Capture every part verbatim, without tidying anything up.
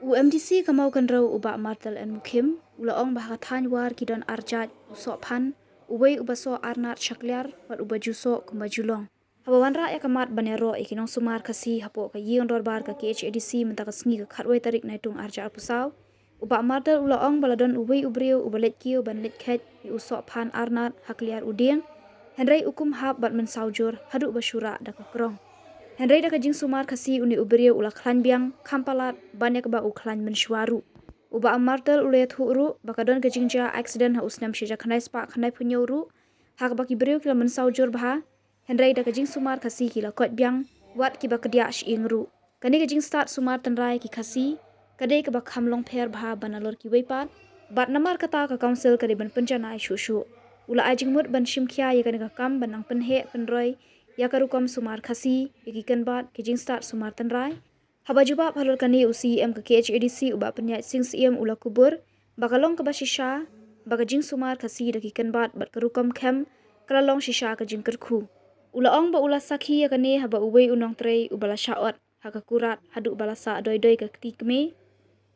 U M D C ka Mawkynrew u Bah Martel N Mukhim u la ong ba ha ka thaiñ War ki don ar jait, u sohphan, uwei uba soh arnat shakliar bad uba ju soh kumba ju long. Haba wanrah ïa ka mat ban ïaroh ïa ki nongsumar Khasi hapoh ka ïing dorbar ka K H A D C mynta ka sngi ka khatwei tarik Naitung ar hajar arphew saw, u Bah Martel u la ong ba la don uwei u briew uba leit kiew ban leit kheit ïa u sohphan arnat ha kliar u dieng, hynrei u kum hap bad mynsaw jur haduh ba shu rah da ka krong. Hynrei da ka jingsumar Khasi une u briew u la khlaiñ biang kham palat ban ïa kaba u khlaiñ mynshuwa ruh. U Bah Martel u la ïathuh ruh ba ka don ka jingjia aksiden ha u snem shi hajar khyndai spah khyndai phew hynñiew ruh, ha kaba ki briew ki la mynsaw jur bha, hynrei da ka jingsumar Khasi ki la koit biang, wat kiba kdiah shyieng ruh. Kane ka jingstad sumar tynrai ki Khasi ka dei kaba kham long pher bha ban nalor kiwei pat, bad namar kata ka Council ka dei ban pynjanai shuh shuh. U la ai jingmut ban shim khia ïa kane ka kam ban nang pynheh pynroi ïa ka rukom sumar Khasi, ïa ki kynbat, ki jingstad sumar tynrai. Haba jubab halor kane, u C E M ka K H A D C u Bah Pynïaid Sing Syiem u la kubur ba ka long kaba shisha ba ka jingsumar Khasi da ki kynbat bad ka rukom khem ka la long shisha ka jingkyrkhu. U la ong ba u la sakhi ïa kane haba uwei u nongtrei uba la shah ot ha ka kurat haduh ba la sah doi doi ka kti kmie.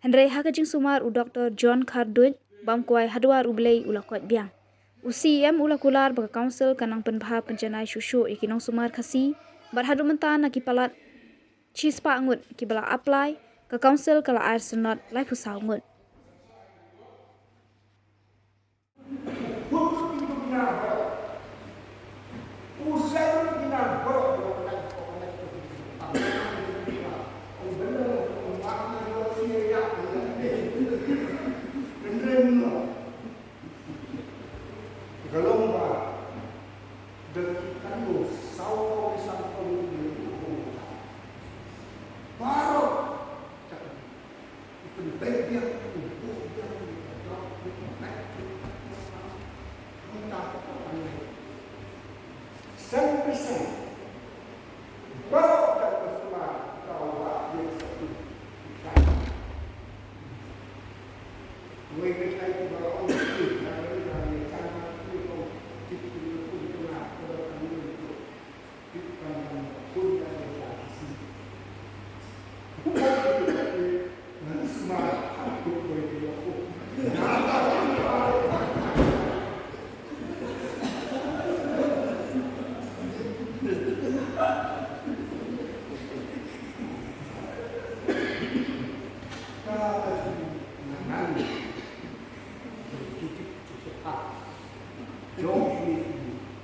Hynrei ha ka jingsumar u Doktor John Kharduid, bam kwai ha dwar U Blei, u la koit biang. U C E M u la kular ba ka Council kan nang pynbha pynjanai shuh shuh ïa ki nongsumar Khasi, bad haduh mynta na ki palat shispah ngut kiba la apply, ka Council ka la ai synod laiphew saw ngut. Ka long ba da ki kynnoh saw ko ki san ko ni ki baroh. Same percent. Baroh da ka sumar ka wa ye satu.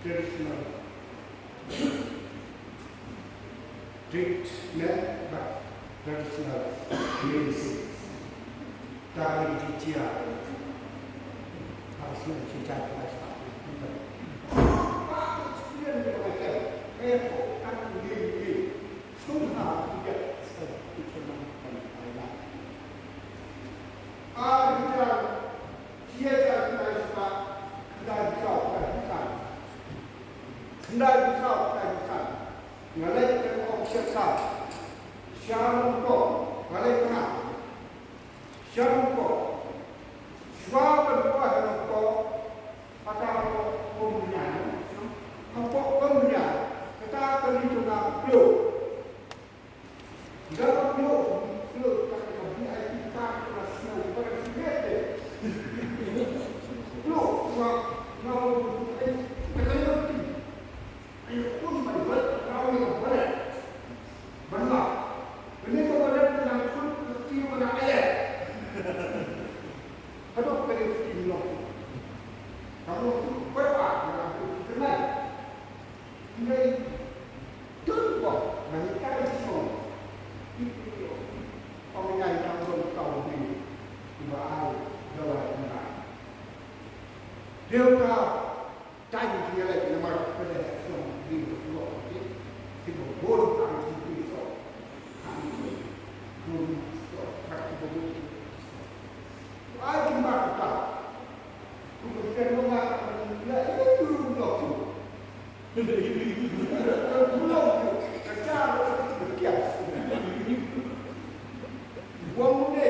Traditional treatment, but traditional medicine. Dari jitia. Harus mencuci. Nga leit ka officer ka Sharong ko, nga leit ka Sharong ko. Shwa ban ko Sharong ko, kata ko kumnya, ko kumnya, kata ko ni tu na plu. Dalam plu, plu kata ko V I P card ko na snow ko na snow. Plu, wa, na, kata ni. Ayo, pun mai bal, kau ni bal. Bala. Ini ko bal, kena pun keti mana ayah. Aduh, kena keti lo. Kamu tu berapa? Kena tu kenal. Ngai tun ko, ngai kai so. Itu yo. Kau ngai kau dong kau ni. Iba ai, dalam kenal. Dia kau Time ki leh namar pynleh song di lo ki, ki bor ka ki so. Ka ki bor so, ka ki bor. Ai ki ma ka. Ku ko ken lo ma ka, la i tu lo tu. Lo tu, ka cha lo tu, ka kia. Wang de.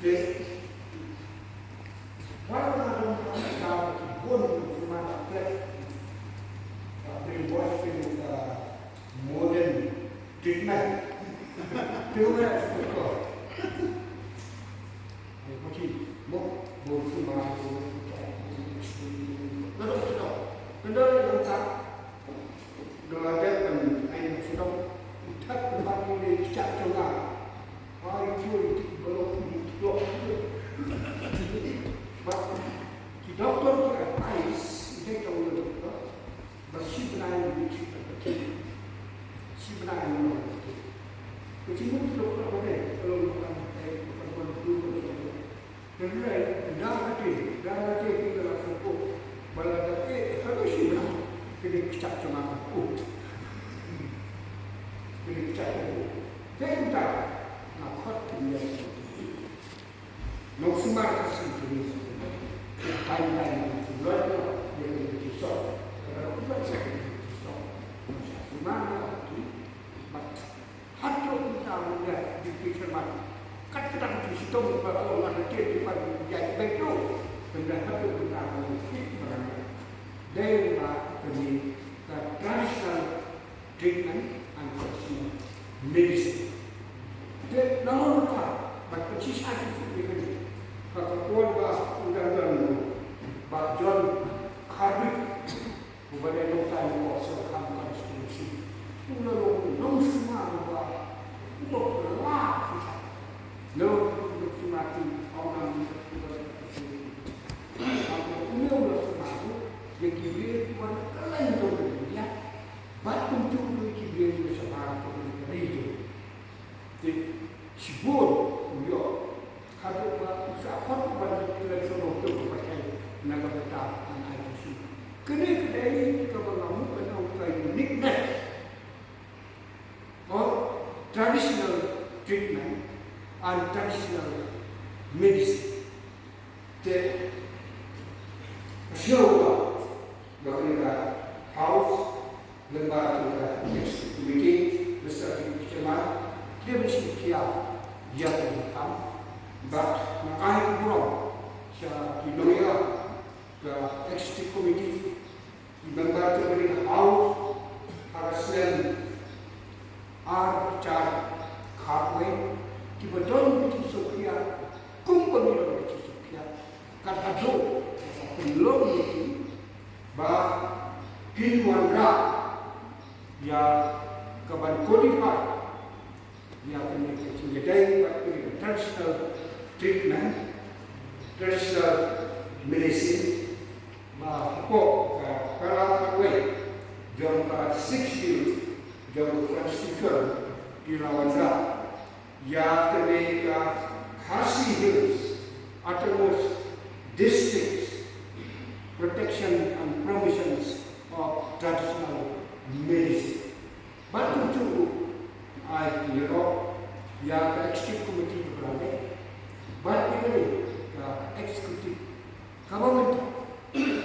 Te, why not, I don't know, bun sumar, brainwash with, uh, modern treatment. Te, why not? Mo, bun sumar, Nda la dep ban ai sdom, u thep u pat ïa ki kjat jong nga. Ai joi ki ba long ki mut ki long. Ba ki doktor ki advice, ïa ki doktor, ba shi bnai, shi bnai. Ka jingmut ki doktor ba dei, ka long ba kan dei, ba kan ban dur, ba kan ban Hynrei, da lade, da lade ki la sngewthuh ba lada eh, ha ka shi bnai, ki dei kjat jong nga ka ut. Ki dei kjat jong nga ka ut. Te kumta, nga khot ki ïa. Nongsumar ka sngewthuh ni. Tang tang, nongsumar ka ïa, ki sngewthuh. Ka da kumta sa ki sngewthuh. Nongsumar ka ki, but Haduh mynta mynta dei ki syrmat. Kat kata ka jingshitom ba ka long ngan ïa ki ban ïaid beit ruh. Mynta haduh mynta ka long fit ba ngan ïaid. Dei ba kane ka traditional treatment and traditional medicine. Te nalor ka ban pynshisha shisha ïa kane. Ba ka kwah ba u dang dang ba John Hardwick Uba dei nongtaiñ u Sohkham constituency. U la long nongsumar uba, uba pla shisha. Long nongsumar ki ong nang uba, une u la sumar u ïa ki briew kiba na kylleng jong ka dunya. Bad kumjuh ruh ïa ki briew kiba shabar ka ri jong. Te shibun u ïoh haduh ba u sa khot ban ïa ki leit sha u doktor ba pyrthei na ka bynta ban ai jingshisha. Kane ka dei kaba nga mut ban ong ka uniqueness of traditional treatment and traditional medicine. Te ka sngewbha ba kane ka House, member jong ka Executive Committee, Mister Deputy Chairman, ki dei ban shim khia ïa kane ka kam. Bad nga ai ka burom sha ki nongïalam ka Executive Committee, ki member jong kane ka House, ha ka snem ar hajar khatwei, kiba don ka jingsngewkhia kumba ngi don ka jingsngewkhia. Kat haduh ba pynlong ïa ki ba kin wanrah ïa ka ban codify ïa kane ka jingïadei bad kane ka traditional treatment, traditional medicine, ba hapoh ka para kawei jong ka Sixth Schedule jong ka Constitution ki la wanrah ïa kane ka Khasi Hills Autonomous Districts Protection and Promotions of Traditional Medicine. Bad kumjuh ruh ai ïaroh ïa ka Executive Committee ba la dei bad ïa kane ka Executive Government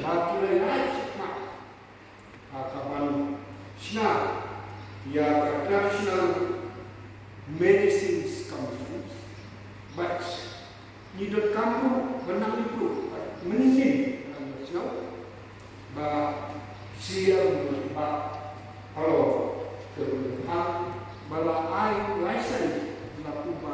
ba ki la ïaid shakhmat ha ka ban shna ïa ka Traditional Medicines Commission. Bad ngi donkam ruh ban nang improve, bad mynnin ngan ïa sngewbha ba sha ïa u Bah Halor Kyrmenphan ba la ai license la kumba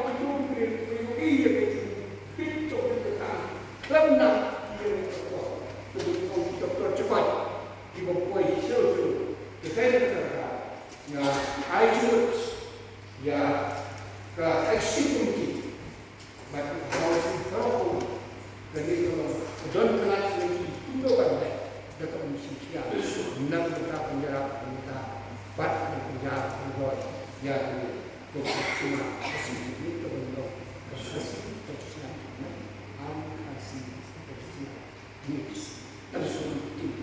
ki briew ki briew ki ïa ka jingkit jong ka kyrdan khlem da ki ïa ka doktor, ka jingkong ki doktor jukut kiba poi shuh shuh. Te kane ka nga ai jingmut ïa ka executive committee. Bad ka Council baroh kawei, kane ka long ka don ka lad na ki kumno ban leh da ka bynta shisha na ka bynta pynïarap, na ka bynta bad na ka bynta pynroi ïa kane ka sumar ka shisha, kane ka ban long ka Khasi Traditional Treatment and Khasi Traditional Medicine. Ka sumar ka shisha.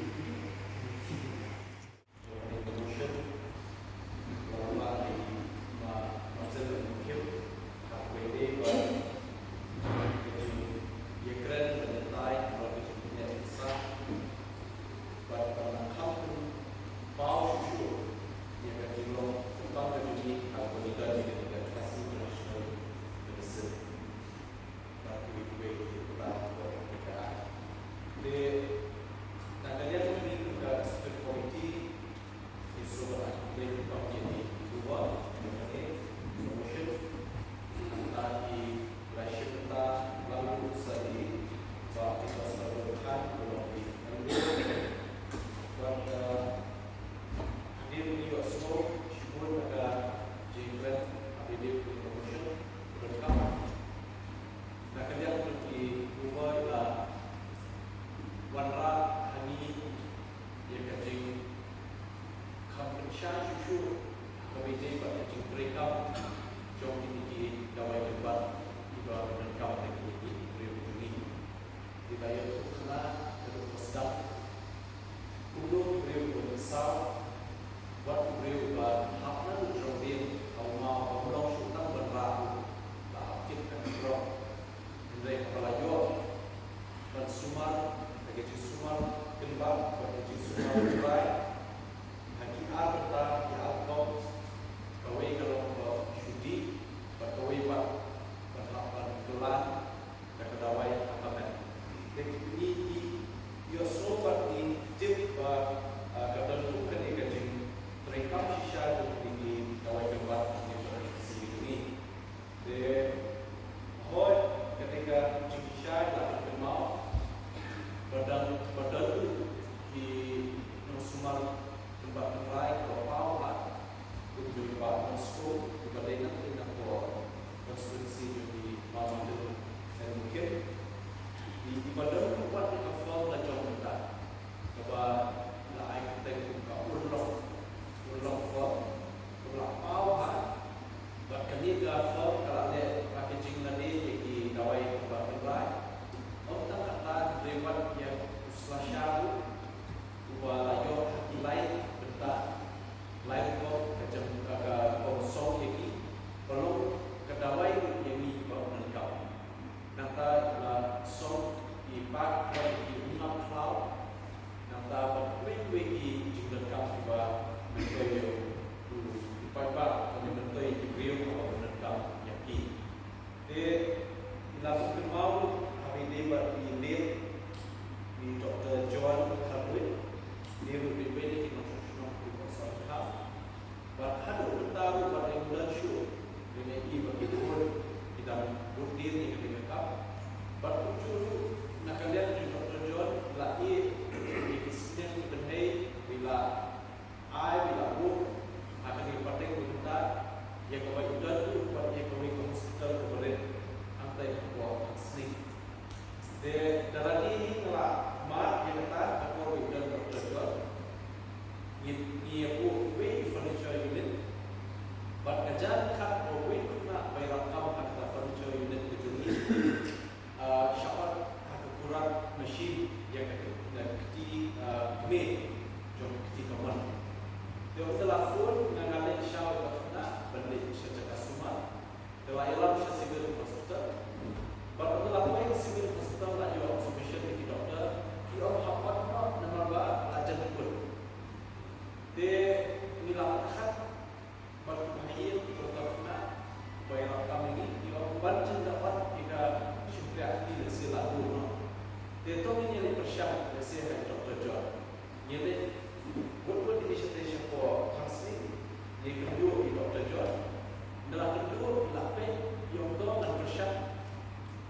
Bad kiwei kiwei ki kyrpang ba ka ai. Te na ka liang jong ngi kum ka executive committee, ngi sngewbha ban ai khublei kyrpang ïa i Hoover ïa kane ka motion. Nangta ki la shim bynta la ruh sa i Bah Peter Salvador Khan, uba long i M L A. Bad, eh, hadien ngi ïohsngew shibun na ka jingkren ha ka video ka motion ka donkam. Na ka liang jong i Hoover i la wanrah ha ngi ïa ka jingkham pynshai shuh shuh ha kaba ïadei bad ka jingtrei kam jong kine ki dawai kynbat kiba donkam na kine ki briew jong ngi. Te ba ïathuh khana naduh ba sdang. Kumno ki briew ba don saw, wat ki briew ba hap naduh jrong dien ha u maw, ba ym long shuh tang ban rah ruh, la hap kit ha ka jrong. Hynrei haba la ïoh ban sumar da ka jingsumar kynbat bad ka jingsumar trai ha ki ar bynta, ki ar kop, kawei ka long ba shu dih bad kawei pat ban hap ban kylla da ka dawai ha ka met. Te ngi, ngi ïohsngew bad ngi tip ba, ah, ka don ruh kane ka jingtrei kam shisha jong kine ki dawai kynbat ha ka jingtrei ka sien jong ngi. Te hooid kane ka jingshisha la kynmaw ba don, ba don ruh ki nongsumar kynbat kynrai kiba paw ïa u slasha ruh uba la ïoh ha ki lai bynta, lai rukom ka jam, ka, ka kong song ïa ki, ba long ka dawai ruh ïa ngi kiba ym donkam. Nangta la song ki pak bad ki ungap khlaw. Nangta bad kiwei kiwei ki jingdonkam kiba myntoi ïa u paidbah, lane myntoi ïa ki briew kiba ym donkam ïa ki. Te ngi la pynkynmaw ruh ha kaba ïadei bad i late, i Doctor John Kharwit, une ruh dei uwei na ki nongshong shnong ha Mawsynram. Bad haduh mynta ruh bad dang don shuh, dei na ki ba ki khun ki dang bud dien ïa kane ka kam. Bad kumjuh ruh na ka liang jong Doctor John, la ïeh ïa ki snem ki bynhei, ba la ai, ba la buh ha kane ka pateng ba mynta, ïa kaba i don ruh bad ïa kawei ka hospital kaba rit hangtai hapoh Thangsning. Te da lade hi nga la mad ïa kata ha ka por ba i don Doctor John. Ngi, ngi ïa buh iwei i furniture unit. Bad nga jan khat ba uwei khynnah ba ïarap kam ha kata furniture unit ka jong ngi, ah, shah ot ha ka kurat machine ïa ka, ka kti, ah, kmie jong ka kti kamon. Te ynda la phone nga, nga leit sha uta u khynnah ban leit sha jaka sumar. Te la ïalam sha Civil Hospital. Bad ynda la poi Civil Hospital la ïoh observation na ki doctor, ki ong hap ot noh namar ba la jan dkut. Te ngi la pyrkhat bad ki bahaïing, ki doctor khynnah ba ïarap kam ïa ngi, ki ong ban jin da ot ïa ka shympriah kti lehse la dur noh. Te to ngin ïaleit pyrshang lehse ha i Doctor John. Ngi leit wut wut ïa i shatei shapoh Thangsning, ngi kynduh ïa i Doctor John. Ynda la kynduh, la peit, i ong to ngan pyrshang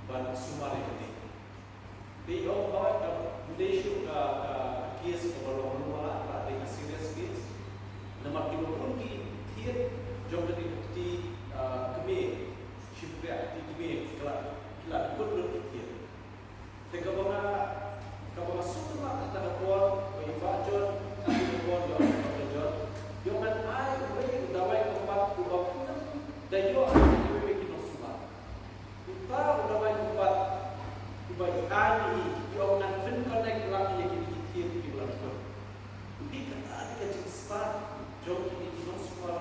ban sumar ïa kane. Te i ong ba ka dei shuh ka, ka, ka case kaba long lum, la dei ka serious case. Namar kiba bun ki thied jong kane ka kti, ah, kmie, shympriah kti kmie, ki la, ki la dkut lut ki thied. Te kaba nga, kaba nga sngewtynnat ha kata ka por, ba i Bah John, ha kata ka por i ong, Doctor John, i ong ngan ai uwei u dawai kynbat uba pynban da ïoh ha kiwei kiwei ki nongsumar. Uta u dawai kynbat uba i ai ïa ngi, i ong ngan pyn-connect lang ïa kine ki thied kiba la dkut. Te kata dei ka jingstad jong kine ki nongsumar,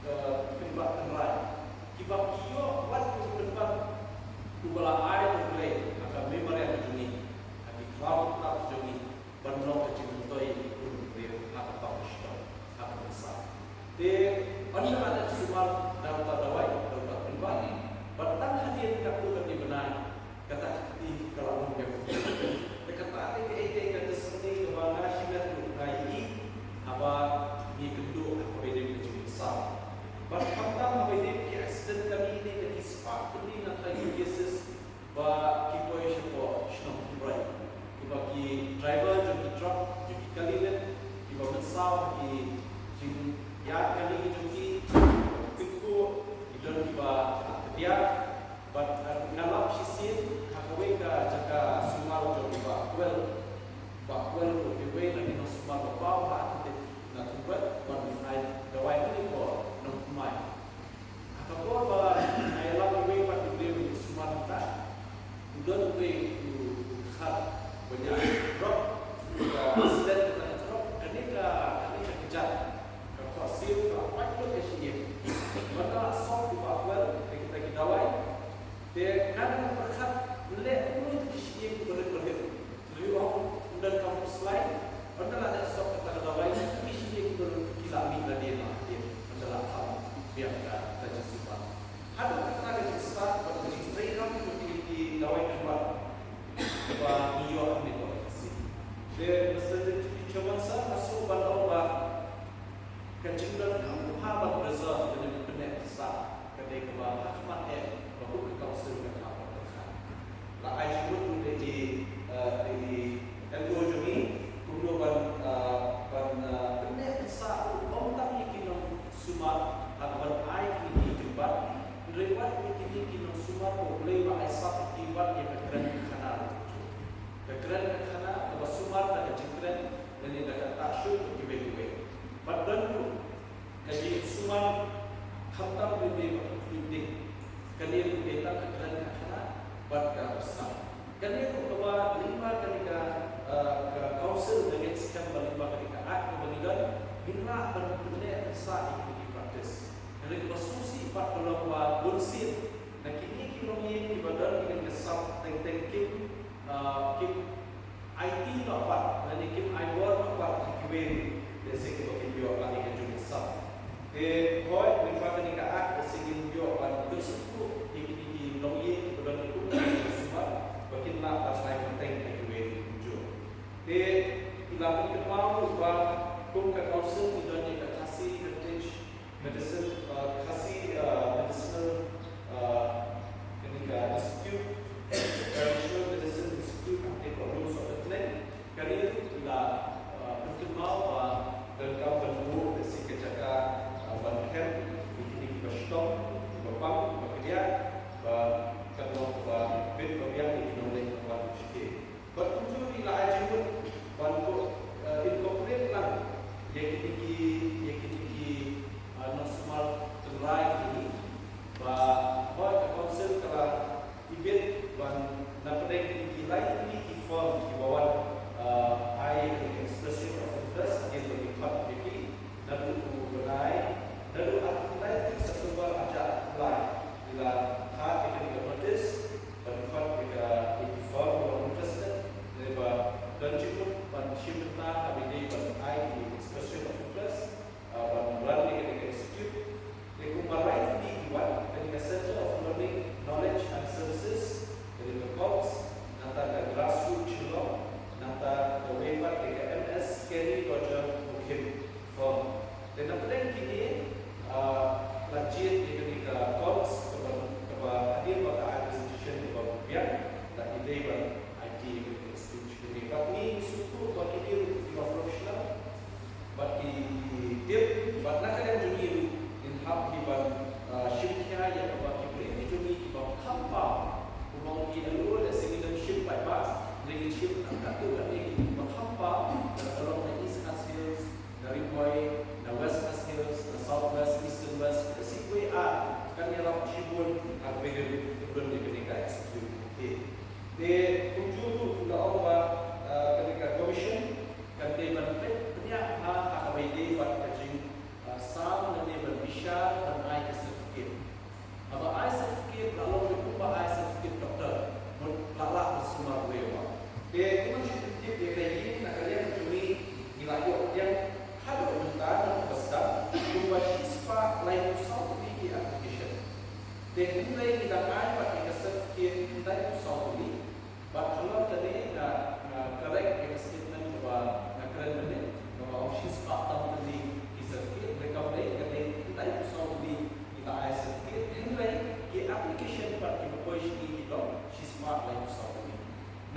eh, pynbeit tynrai, kiba ki ïoh wat u pynbeit uba la ai da U Blei ha ka memorial ka jong ngi, ha ki khlaw ki ktah ki jong ngi, ban long ka jingmyntoi ïa ki khun briew ha ka bynta ka shnong, ha ka bynta. Te ynda la dep sumar da uta u dawai, da uta u pynbeit, bad tang hadien katto katne bnai, kata ka kti ka la wan biang. Te kata te kaei kaei ka testimony kaba nga shimet ruh nga ïohi haba ngi kynduh ha kaba ïadei ka jingmynsaw. Bad khamtam haba ïadei ki accident kane ne na ki spah tylli na ki cases ba ki poi shapoh shnong Tynrai, kiba ki driver jong ki truck, jong ki kali leit, kiba mynsaw ha ki jingïaid kali jong ki, ki pynkuh, ki don kiba kdiah. Bad, eh, nga lap shisien ha kawei ka jaka sumar jong i Bah Kwel. Bah Kwel ruh dei uwei na ki nongsumar ba paw ha, te na Tynrai ban ai dawai ha kane ka por nongthymmai. Ha ka por ba nga ïalam iwei pat u briew u sumar mynta, u don uwei u, u dkhar ba ñiah truck, ka accident kata ka truck, kane ka, kane ka kjat, ka khohsiew ka pait lut ka shyieng. Mynta la sop u Bah Kwel da kita ki dawai. Te nga nang pyrkhat, leh kumno ïa ki shyieng kiba rit ba rit. Ri ong, ym don kam pyrshah, ynda la dep sop kata ka dawai, ki shyieng kiba rit ki la mih lade noh hadien, ynda la kham biang ka, ka jingsumar. Haduh katta ka jingstad bad ka jingtrei ram jong kine ki dawai kynbat ba ngi ïoh hangne ha Port Kharsaw. Te Mister Deputy Chairman Sir, nga sngewbha ban ong ba ka jingdonkam ban preserve lane ban pynneh pynsah ka dei kaba ha khmat eh ba kum ka council kan hap ban pyrkhat. La ai jingmut ruh da i, eh, da i L O jong ngi kumno ban, eh, ban, eh, pynneh pynsah ruh ym tang ïa ki nongsumar, ha kaba ban ai kine ki kynbat, hynrei wat ïa kine ki nongsumar ba U Blei u la ai sap ïa ki, wat ïa ka kren ka khana ruh. Ka kren ka khana kaba sumar da ka jingkren lane da ka tah shuh kiwei kiwei. Bad don ruh ka jingsumar khamtam lei lei bad ka khlieh ding. Kane ruh dei tang ka kren ka khana bad ka pyrshah. Kane ruh kaba lyngba kane ka, eh, ka council da ngin skhem ba lyngba kane ka act kaba ngi don, ngin lah ban pynneh pynsah ïa kine ki practice. Hynrei kaba sngewsih pat ka long ba bunsien na kine ki longïing kiba don ïa kane ka sap teng teng kim, eh, kim aiti noh pat, lane kim aibor noh pat ha kiwei ruh, lehse kiba kim ïoh lane ka jong ka sap. Te hooid, lyngba kane ka act, lehse ngin ïoh ban pynsngewthuh ïa kine ki longïing kiba don ïa kine ki sumar ba kin lah ban ai kyrteng ha kiwei ruh kumjuh. Te ngi la pynkynmaw ruh ba kum ka council ngi don ïa ka Khasi Heritage Medicine, uh, Khasi, uh, Medicinal, uh, kane ka Institute, Traditional Medicine Institute, hangtei ka Umsohkatneng. Kane ruh ngi la, uh, pynkynmaw ba donkam ban buh lehse ka jaka, uh, ban khem ïa kine kiba shitom, kiba pang, kiba kdiah, ba kan long kaba bit ba biang ïa ki nongleit nongwan sha ki. Bad kumjuh ngi la ai jingmut ban ko, eh, incorporate lang ïa kine ki, ïa kine ki, eh, nongsumar tynrai kine ba hooid ka council ka la ibit ban na pdeng kine ki lai tylli ki firm kiba wan, eh, ai expression of interest ïa kine ki firm ïa ki naduh u bnai, naduh arphew lai tarik September haduh arphew lai. Ngi la thad ïa kane ka notice ban khot ïa ka, ïa ki firm ba interested, ne ba don jingmut ban shim bynta haba ïadei ban ai ki expression of interest, ah, ban run ïa kane ka institute. Te kumba lai tylli ki wan, kane ka Center of Learning, Knowledge and Services, kane ka COLCS, nangta ka Grassroot Shillong, nangta kawei pat ïa ka M S Kenny Roger Mukhim firm. Te na pdeng kine, ah, la jied ïa kane ka COLCS kaba, kaba hadien ba ka ai presentation kaba biang, la ïadei ban aiti ïa kane ka institute. Bad ngi sngewthuh ba kine ruh kiba professional, bad ki, ki tip, bad na ka liang jong ngi ruh ngin hap hi ban, ah, shim khia ïa kaba ki briew ki jong ngi kiba kham pam. Kumba ngi ïa lade lehse ngin ym shim paidbah, hynrei ngin shim tang katto katne kiba kham pam, lada ka long na East Khasi Hills, na Ri Bhoi, na West Khasi Hills, na South West, Eastern West, ka sikwei ar kan ïarap shibun ha kaba ïadei bad kane ka institute. Te kumjuh ruh la ong ba, ah, kane ka commission kan dei ban peit bniah ha kaba ïadei bad ka jing, ah, sam lane ban bishar ban ai ka certificate. Haba ai certificate la long kumba ai certificate doctor, mut la lah ban sumar ruh. Te kumba ngi shu tip ïa ka ïing na ka liang jong ngi, ngi la ïoh pdiang haduh mynta na ka bynta kumba shispah laiphew saw tylli ki application. Te hynrei ngi dang ai pat ïa ka certificate hynriewphew saw tylli. Bad halor kane nga, nga correct ïa ka statement kaba nga kren mynne, kaba ong shispah tam tylli ki certificate, hynrei kam dei, ka dei hynriewphew saw tylli ki ba ai certificate, hynrei ki application pat kiba poi sha ngi ki long shispah laiphew saw tylli.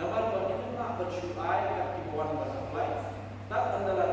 Namar ba ngim lah ban shu ai kat kiba wan ban apply. Tad ynda la